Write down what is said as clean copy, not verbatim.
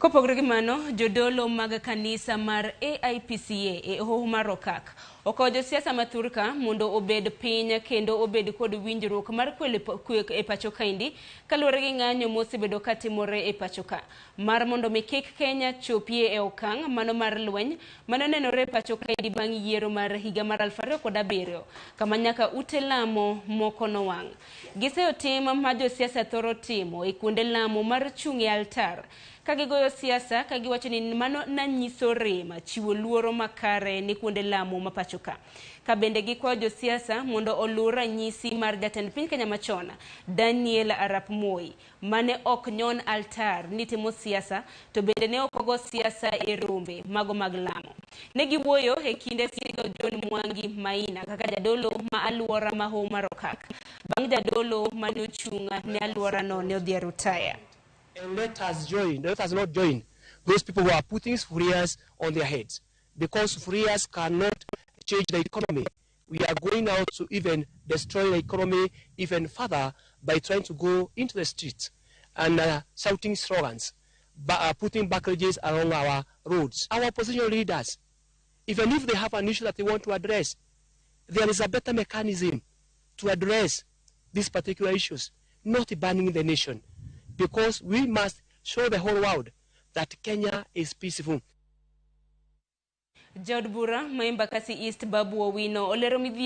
Kopogore gi mano, jodolo mag kanisa mar AIPCA e hoho mar Okak okwayo josiasa ma thurka mondo obed piny kendo obed kod winjruok mar kwe e pacho kaendi kaluwore gi ng'anyo mosebedo katimore e pacho ka mar mondo mi kik Kenya chopie e okang' mano mar lweny mane onenore e pacho kaendi bang' yiero mar higa mar 2007 kama nyaka ute lamo moko nowang'. Giseyo tim ma josiasa thoro timo e kuonde lamo mar chung' e altar ka gigoyo siasa ka giwacho ni mano nanyiso rem chiwo luoro makare ne kuonde lamo ma pacho ka. Ka bende gikwayo josiasa mondo oluw ranyisi mar jatend piny Kenya machon Daniel Arap Moi mane ok nyon altar ni timo siasa to bende ne ok ogo siasa e rombe mago mag lamo. Ne giwuoyo e kinde sidho John Mwangi Maina kaka jadolo ma aluora ma Hoho mar Okak bang' jadolo mane ochung' ne aluorano ne odhi e rutaya. And let us join, let us not join those people who are putting sufurias on their heads, because sufurias cannot change the economy. We are going out to even destroy the economy even further by trying to go into the streets and shouting slogans, putting barricades along our roads. Our opposition leaders, even if they have an issue that they want to address, there is a better mechanism to address these particular issues, not banning the nation, because we must show the whole world that Kenya is peaceful. Jaod bura ma Embakasi East Babu Owino olero midhiero